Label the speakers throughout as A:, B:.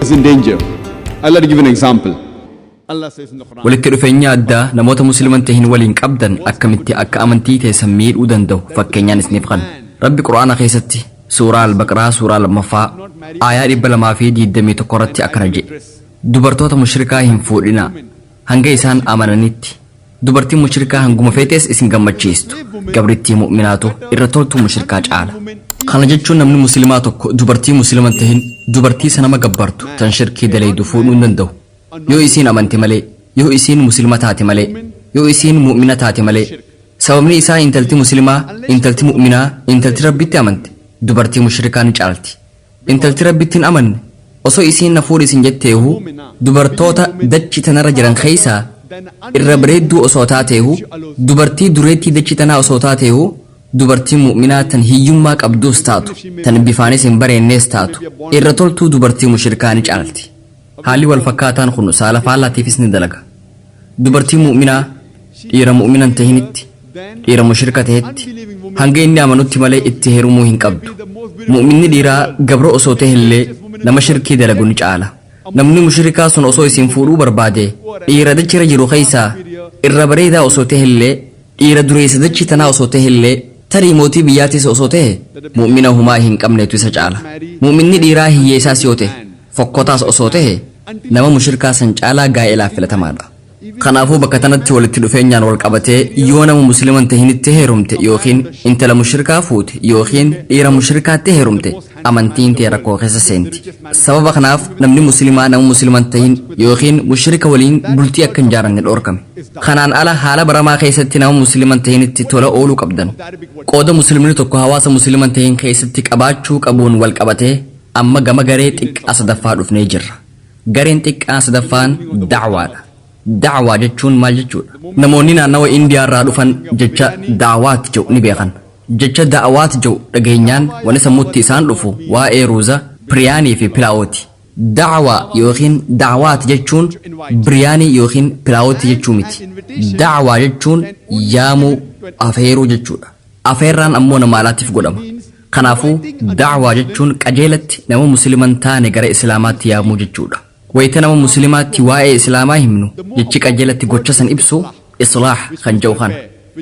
A: is in danger. I'd like to give an example. Allah says in the Quran,
B: Walitti dhufeenya addaa namoota Musliman tahin waliin qabdan akkamitti akka amantii teessan miidhuu danda'u fakkeenyaan isiniif kan. Rabbi Quraana keessatti suuraa Albaqraa suuraa 2ffaa aayaa 221 irratti akkana jedhe: "Dubartoota mushrikaa hin fuudhinaa hanga isaan amananitti. Dubartiin mushrikaa hanguma feetes isin gammachiistu, gabrittii mu'minaatu irra toltuu mushrikaa caala." Kana jechuun namni musliimaa tokko dubartii musliman tahin, dubartii sanama gabbartu tan shirkii dalaydu fuudhuu hin danda'u. Yoo isiin amante malee, yoo isiin muslima taate malee, yoo isiin mu'mina taate malee. Sababni isaa intalti muslimaa, intalti mu'minaa, intalti Rabbitti amante dubartii mushrikaa ni caalti. Intalti Rabbitti hin amanne osoo isiin na fuudhi isin jetteehu, dubartoota dachi tanarra jiran keessaa irra bareedduu osoo taateehu, dubartii dureettii dachi tanaa osoo taateehu, dubartii mu'minaa tan hiyyummaa qabduus taatu, tan bifaanis hin bareennees taatu, irra toltuu dubartii mushrikaa ni caalti. Haalli wal fakkaataan kun saala faallaatiifis ni dalaga. Dubartii mu'minaa dhiira mu'minan tahinitti, dhiira mushrika tahetti, hanga inni amanutti malee itti heerumuu hin qabdu. Mu'minni dhiiraa gabra osoo tahellee nama shirkii dalagu ni caala. Namni mushrikaa sun osoo isin fuudhuu barbaade, dhiira dachira jiru keessaa irra bareedaa osoo tahellee, dhiira dureessa dachi tanaa osoo tahellee, tarii mootii biyyaatis osoo tahe, mu'mina humaa hin qabneetu isa caala. Mu'minni dhiiraa hiyyeessaas yoo ta'e, fokkotaas osoo tahe, nama mushrikaa san caalaa gaa'elaaf filatamaadha. Kanaafuu bakka tanatti walitti dhufeenyaan wal qabatee yoo nama musliman tahinitti heerumte yookiin intala mushrikaa fuute yookiin dhiira mushrikaatti heerumte, amantiin tee rakkoo keessa seenti. Sababa kanaaf namni muslimaa nama musliman tahin yookiin mushrika waliin bultii akka hin jaaranne dhoorkame. Kanaan ala haala baramaa keessatti nama musliman tahinitti tola ooluu qabdan. Qooda muslimni tokko hawaasa musliman tahin keessatti qabaachuu qabuun wal qabatee amma gama garee xiqqaa sadaffaa dhufnee jirra. Gareen xiqqaa sadaffaan da'waadha. Da'waa jechuun maal jechuudha? Namoonni naannawa Indiyaa irraa dhufan jecha da'waat jedhu ni beekan. Jecha da'waat jedhu dhageenyaan wani sammuutti isaan dhufu waa'ee ruuza, biriyaanii fi pilaa'ooti. Da'waa yookiin da'waat jechuun biriyaanii yookiin pilaa'ooti jechuu miti. Da'waa jechuun yaamuu, afeeruu jechuudha. Afeerraan ammoo nama alaatiif godhama. Kanaafuu da'waa jechuun qajeelatti nama musliman taane gara Islaamaatti yaamuu jechuudha. Wayita nama muslimaatti waa'ee Islaamaa himnu, jechi qajeelatti gocha san ibsu islaah kan jedhu kana.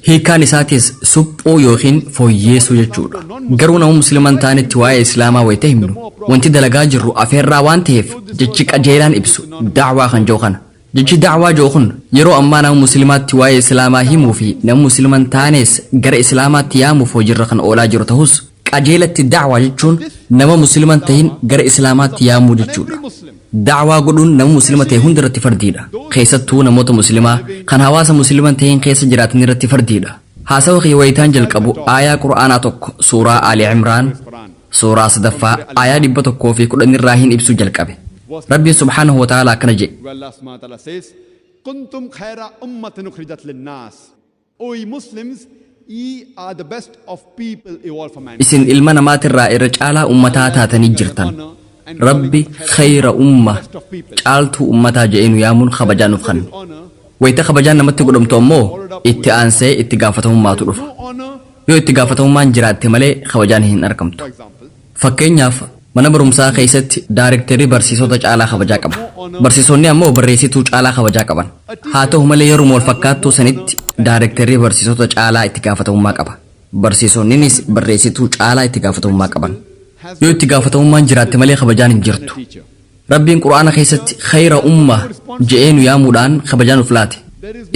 B: Hiikaan isaatis suphuu yookiin fooyyeessuu jechuudha. Garuu nama musliman taanetti waa'ee Islaamaa wayita himnu, wanti dalagaa jirru afeerraa waan ta'eef jechi qajeelaan ibsu da'waa kan jedhu kana. Jechi da'waa jedhu kun yeroo ammaa nama muslimaatti waa'ee Islaamaa himuu fi nama musliman taanes gara Islaamaatti yaamuuf hojiirra kan oolaa jiru ta'us, qajeelatti da'waa jechuun nama musliman tahin gara Islaamaatti yaamuu jechuudha. Da'waa godhuun nama muslima ta'e hunda irratti fardiidha. Keessattuu namoota muslimaa kan hawaasa musliman tahin keessa jiraatan irratti fardiidha. Haasawa kiyya wayitaan jalqabu aayaa Qur'aanaa tokko suuraa Ali Imraan suuraa 3ffaa aayaa 110 irraa hin ibsuu jalqabe. Rabbiin subhaanahu wa ta'ala akkana jedhe.
A: Where Allah subhanahu wa ta'ala says, "Kuntum khaira ummatin ukhrijat linnas." O ye Muslims, ye are the best of people evolved for mankind.
B: Isin ilma namaatirraa irra caalaa ummataa taatanii jirtan. Rabbi khayra umma, caaltuu ummataa jedhee nu yaamuun kabajaa nuuf kenna. Wayita kabajaan namatti godhamtu ammoo itti aansee itti gaafatamummaatu dhufa. Yoo itti gaafatamummaan jiraatte malee kabajaan hin argamtu. Fakkeenyaaf, mana barumsaa keessatti daarektarri barsiisota caalaa kabajaa qaba. Barsiisonni ammoo barreessituu caalaa kabajaa qaban. Haa ta'u malee yeruma wal fakkaattuu sanitti daarektarri barsiisota caalaa itti gaafatamummaa qaba. Barsiisonninis barreessituu caalaa itti gaafatamummaa qaban. Yoo itti gaafatamummaan jiraatte malee kabajaan hin jirtu. Rabbiin Qur'aana keessatti khayra umma je'ee nu yaamuudhaan kabajaa nuuf laate.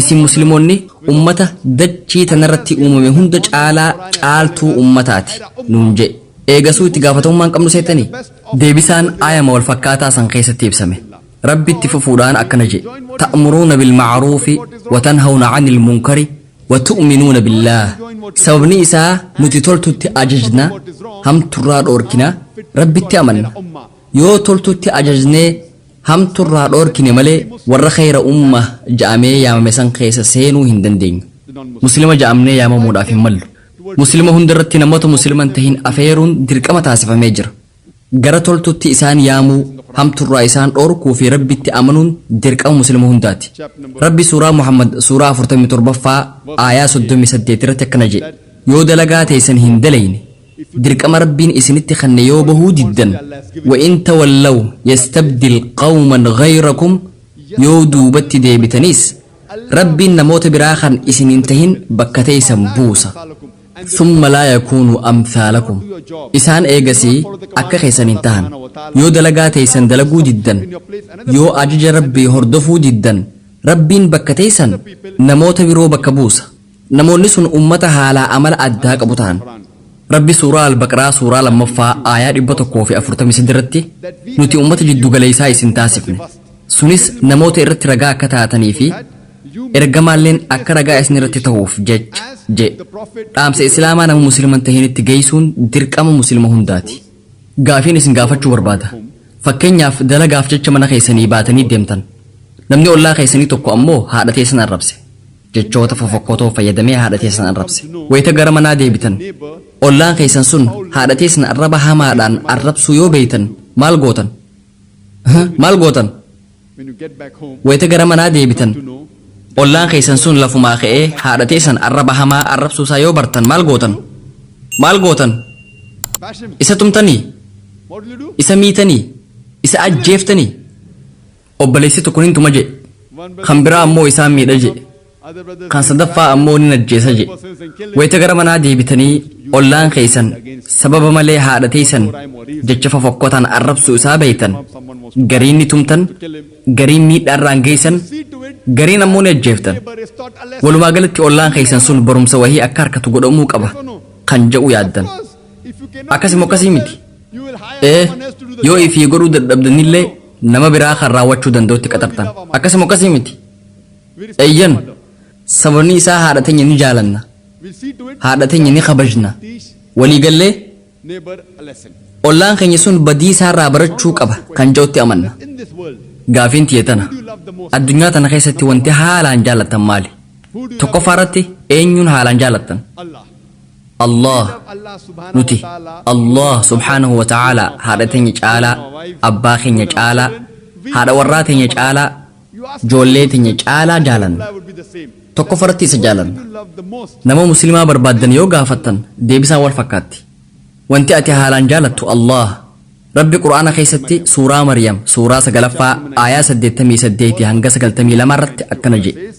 B: Isin musliimoonni ummata dachii tanarratti uumame hunda caalaa caaltuu ummataati nuun je'e. Eegasuu itti gaafatamummaan qabnu seetanii? Deebisaan aayama wal fakkaataa san keessatti ibsame. Rabbi itti fufuudhaan akkana je'e: "Ta'muruuna bilma'ruufi wa tanhawna 'anil munkari wa tu'minuuna billaah." Sababni isaa nuti toltutti ajajna, hamturraa dhoorkina, Rabbitti amanna. Yoo toltutti ajajnee hamturraa dhoorkine malee warra khayra umma ja'amee yaamame san keessa seenuu hin dandeenyu. Muslima ja'amnee yaamamuudhaaf hin mallu. Muslima hundarratti namoota musliman tahin afeeruun dirqama taasifamee jira. Gara toltutti isaan yaamuu, hamturraa isaan dhoorkuu fi Rabbitti amanuun dirqama muslima hundaati. Rabbi suuraa Muhammad suuraa 47ffaa aayaa 38 irratti akkana jedhe: "Yoo dalagaa teessan hin dalayne, Dirqama Rabbiin isinitti kenne yoo bahuu diddan, وإن تولوا يستبدل قوما غيركم, yoo duubatti deebitaniis Rabbiin namoota biraa kan isin hin tahin bakka teeysan buusa. ثم لا يكونوا أمثالكم, isaan eegasii akka keessan hin tahan. Yoo dalagaa teeysan dalaguu diddan, yoo ajaja Rabbii hordofuu diddan, Rabbiin bakka teeysan namoota biroo bakka buusa. Namoonni sun ummata haalaa amala addaa qabu ta'an. Rabbi Suuraa Albaqraa suuraa 2ffaa aayaa 143 irratti, "Nuti ummata jiddugaleessaa isin taasifne, sunis namoota irratti ragaa akka taatanii fi ergamaalleen akka ragaa isin irratti ta'uuf jecha" jedhe. Dhaamsa Islaamaa nama Musliman tahinitti geessuun dirqama Muslima hundaati. Gaafiin isin gaafachuu barbaada. Fakkeenyaaf, dalagaaf jecha mana keessanii baatanii deemtan. Namni ollaa keessanii tokko ammoo haadha teessan arrabse. Jechoota fofokkotoo fayyadamee haadha teessan arrabse. Wayita gara manaa deebitan, ollaan keessan sun haadha teessan arraba hamaadhaan arrabsuu yoo beeytan maal gootan? Maal gootan?
A: When you get back home,
B: Wayita gara manaa deebitan,
A: to know
B: ollaan keessan sun lafumaa ka'ee haadha teessan arraba hamaa arrabsuusaa yoo bartan maal gootan? Maal gootan?
A: Bash him.
B: Isa tumtanii?
A: What will you do?
B: Isa miitanii? Isa ajjeeftanii? Obboleessi tokko nin tuma jedhe.
A: One brother
B: Kan biraa ammoo isaan miidha jedhe.
A: other brothers
B: Kan sadaffaa ammoo nin ajjeesa jedhe. Wayita gara manaa deebitanii ollaan keessan sababa malee haadha teessan jecha fofokkotaan arrabsuu isaa beeytan, gariin ni tumtan, gariin miidhaarraan geessan,
A: see to it
B: gariin ammoo ni ajjeeftan.
A: Neighbor is taught a lesson.
B: Walumaa galatti ollaan keessan sun barumsa wahii akka harkatu godhamuu qaba kan jedhu yaaddan.
A: Because if you cannot
B: Akkasuma akkasii miti?
A: you will hire
B: Ee,
A: someone else to do the
B: yoo
A: job.
B: ifii godhuu dadhabdanillee nama biraa kan raawwachuu danda'utti qaxartan. Akkasuma akkasii miti?
A: We respect
B: Eeyyan.
A: our mother.
B: Sababni isaa haadha teenya ni jaalanna.
A: We see to it
B: Haadha teenya ni kabajna.
A: teach
B: Waliigallee
A: neighbor a lesson.
B: ollaan keenya sun badii isaarraa barachuu qaba kan jedhutti amanna.
A: In this world,
B: Gaafiin tiyya tana.
A: who do you love the most?
B: Addunyaa tana keessatti wanti haalaan jaallattan maali?
A: Who do you love?
B: Tokkoffaa irratti eenyuun haalaan jaallattan?
A: Allah.
B: Allah.
A: Allah subhanahu
B: Nuti
A: wa ta'ala.
B: Allah subhaanahu wa ta'ala haadha teenya caalaa, abbaa keenya caalaa, haadha warraa teenya caalaa, ijoollee teenya caalaa jaalanna.
A: Would be the same.
B: Tokkoffaa irratti isa jaalanna.
A: You love the most.
B: Nama Muslimaa barbaaddan yoo gaafattan deebisaan wal fakkaatti. Wanti ati haalaan jaalattu Allah. Rabbi Qur'aana keessatti Suuraa Maryam suuraa 9ffaa aayaa 88 hanga 92 irratti akkana jedhe: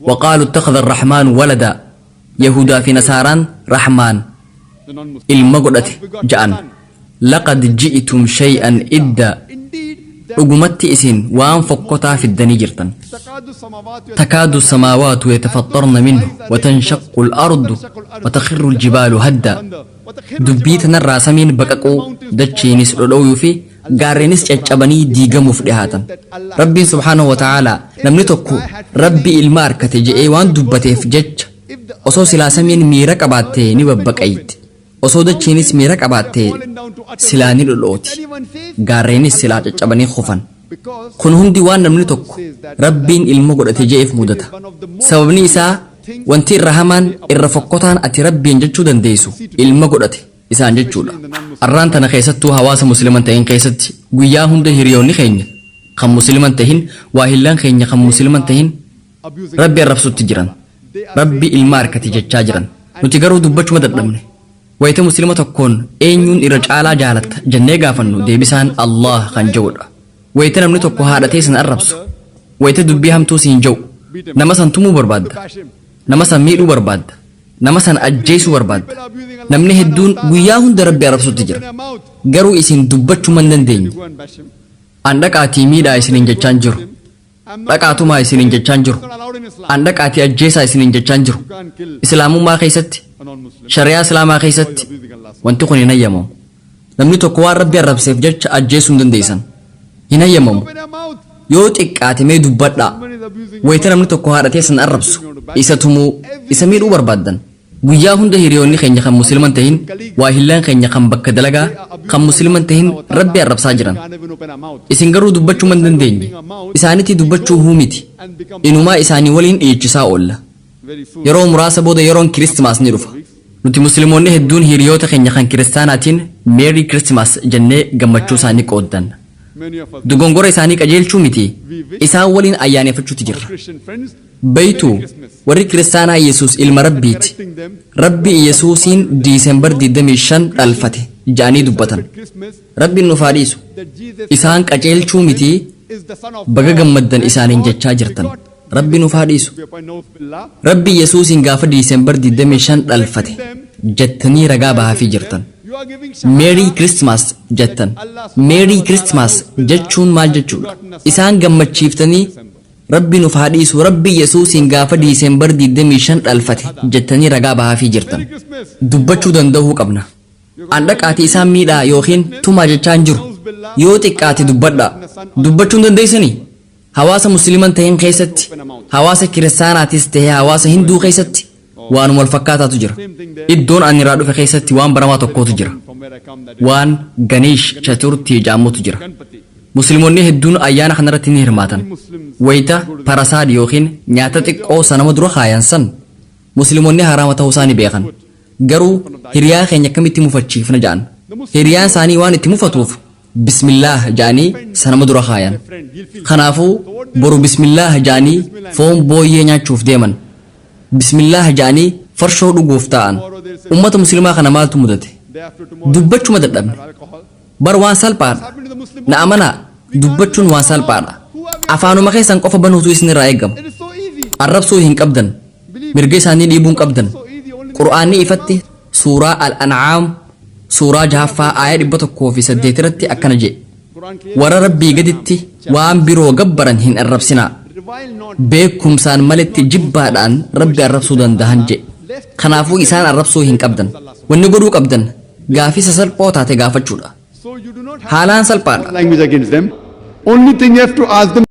B: وقالوا اتخذ الرحمن ولدا. Yahudaa fi Nasaaraan Rahmaan
A: The non-Muslim.
B: ilma godhate ja'an. لقد جئتم شيئا إدا.
A: Indeed, that
B: Dhugumatti isin waan fokkotaa fiddanii jirtan.
A: تكاد السماوات
B: تكاد السماوات يتفطرن منه وتنشق الأرض وتخر الجبال هدا. Dubbii tanarraa samiin baqaquu, dachiinis dhodhooyuu fi gaarreenis caccabanii diigamuuf dhihaatan. Rabbiin subhaanahu wa ta'aalaa namni tokko Rabbi ilma harkate je'ee waan dubbateef jecha, osoo silaa samiin miira qabaattee ni babbaqayti, osoo dachiinis miira qabaattee silaa ni dhodhooti, gaarreenis silaa caccabanii kufan. Kun hundi waan namni tokko Rabbiin ilma godhate je'eef mudata. Sababni isaa wanti irra hamaan, irra fokkotaan ati Rabbiin jechuu dandeessu ilma godhate isaan jechuudha. Arraan tana keessattuu hawaasa Musliman ta'in keessatti guyyaa hunda hiriyoonni keenya kan Musliman tahin, waahillaan keenya kan Musliman tahin Rabbi arrabsutti jiran. Rabbi ilma harkate jechaa jiran. Nuti garuu dubbachuma dadhabne. Wayita Muslima tokkoon eenyuun irra caalaa jaalatta jennee gaafannu, deebisaan Allah kan jedhudha. Wayita namni tokko haadha teessan arrabsu, wayita dubbii hamtuu siin jedhu, nama san tumuu barbaadda, nama san miidhuu barbaadda, nama san ajjeesuu barbaadda. Namni hedduun guyyaa hunda Rabbi arrabsutti jira, garuu isin dubbachuu hin dandeenye. An dhaqaatii miidhaa isiniin jechaan jiru, dhaqaatumaa isiniin jechaan jiru, an dhaqaatii ajjeesaa isiniin jechaan jiru. Islaamummaa keessatti, shari'aa Islaamaa keessatti wanti kun hin hayyamamu. Namni tokko waan Rabbi arrabseef jecha ajjeesuu hin dandeessan, hin hayyamamu. Yoo xiqqaate mee dubbadhaa. Wayita namni tokko haadha teessan arrabsu, isa tumuu, isa miidhuu barbaaddan. Guyyaa hunda hiriyoonni keenya kan Musliman tahin, waahillaan keenya kan bakka dalagaa kan Musliman tahin Rabbi arrabsaa jiran. Isin garuu dubbachuu hin dandeenye. Isaanitti dubbachuu huu miti, inumaa isaanii waliin dhiichisaa oolla. Yeroo muraasa booda yeroon Kiristimaas ni dhufa. Nuti Musliimoonni hedduun hiriyoota keenya kan Kiristaanaatiin "Merry Christmas" jennee gammachuu isaanii qooddanna.
A: Many of us,
B: Dogongora isaanii qajeelchuu miti, isaan waliin ayyaaneffachuutti
A: our
B: jirra.
A: Christian friends,
B: Beeytu, warri kiristaanaa Yesuus ilma Rabbiiti.
A: correcting them,
B: Rabbi Yesuusiin Diisembar 25 dhalfate ja'anii dubbatan.
A: Christmas,
B: Rabbiin nuuf haa dhiisu.
A: that Jesus
B: Isaan qajeelchuu miti,
A: is the Son of
B: baga
A: God
B: gammaddan
A: and
B: isaaniin
A: God
B: jechaa jirtan.
A: begot
B: Rabbi nuuf haa dhiisu.
A: We appoint Nauz Billah.
B: Rabbi Yesuusiin gaafa Diisembar 25 dhalfate jettanii ragaa bahaafii jirtan.
A: You are giving
B: Merry
A: shahada
B: Christmas jettan. Merry Christmas jechuun maal jechuudha? Isaan gammachiiftanii Rabbi nuuf haa dhiisu, Rabbi Yesuusiin gaafa Diisembar 25 dhalfate jettanii ragaa bahaafii jirtan.
A: Merry Christmas.
B: Dubbachuu danda'uu qabna. An dhaqaatii isaan miidhaa yookiin tumaa jechaa hin jiru. Yoo xiqqaate dubbadhaa. Dubbachuu hin dandeessanii? Hawaasa Musliiman ta'in keessatti, hawaasa kiristaanaatis ta'ee hawaasa Hinduu keessatti waanuma wal fakkaataatu jira. Iddoon ani irraa dhufe keessatti waan baramaa tokkotu jira.
A: From where I come, that is
B: Waan Ganish Chaturtii jedhamutu jira.
A: Ganpati.
B: Musliimonni hedduun ayyaana kanarratti ni hirmaatan. Wayita parasaad yookiin nyaata xiqqoo sanama dura kaayan san Musliimonni haraama ta'uu isaa ni beekan. Garuu hiriyaa keenya akkamitti mufachiifna ja'an. Hiriyaan isaanii waan itti mufatuuf bismillaah ja'anii sanama dura kaayan.
A: Friend, he'll feel
B: Kanaafuu boru bismillaah ja'anii foon booyyee nyaachuuf deeman. Bismillaah ja'anii farshoo dhuguuf ta'an. Ummata musliimaa kana maaltu mudate?
A: Day after tomorrow.
B: Dubbachuma dadhabne.
A: Alcohol.
B: Bar waan salphaadha.
A: Happened to the Muslim.
B: Na amanaa, dubbachuun waan salphaadha. Afaanuma keessan qofa banuutu isinirraa eegama.
A: It is so easy.
B: Arrabsuu hin qabdan. Mirga isaanii dhiibuu hin qabdan.
A: So easy. Only
B: Qur'aanni ifatti suuraa Al-An'aam suuraa jahaffaa aaya 108 irratti akkana jedhe.
A: Quran clearly
B: Warra Rabbii gaditti waan biroo gabbaran hin arrabsinaa.
A: revile not
B: Beekumsaan maletti jibbaadhaan Rabbi arrabsuu danda'an jedhe. Kanaafuu isaan arrabsuu hin qabdan. Wanni godhuu qabdan gaafii sasalphoo taate gaafachuudha.
A: So you do not have
B: Haalaan salphaadha.
A: Language against them. Only thing you have to ask them.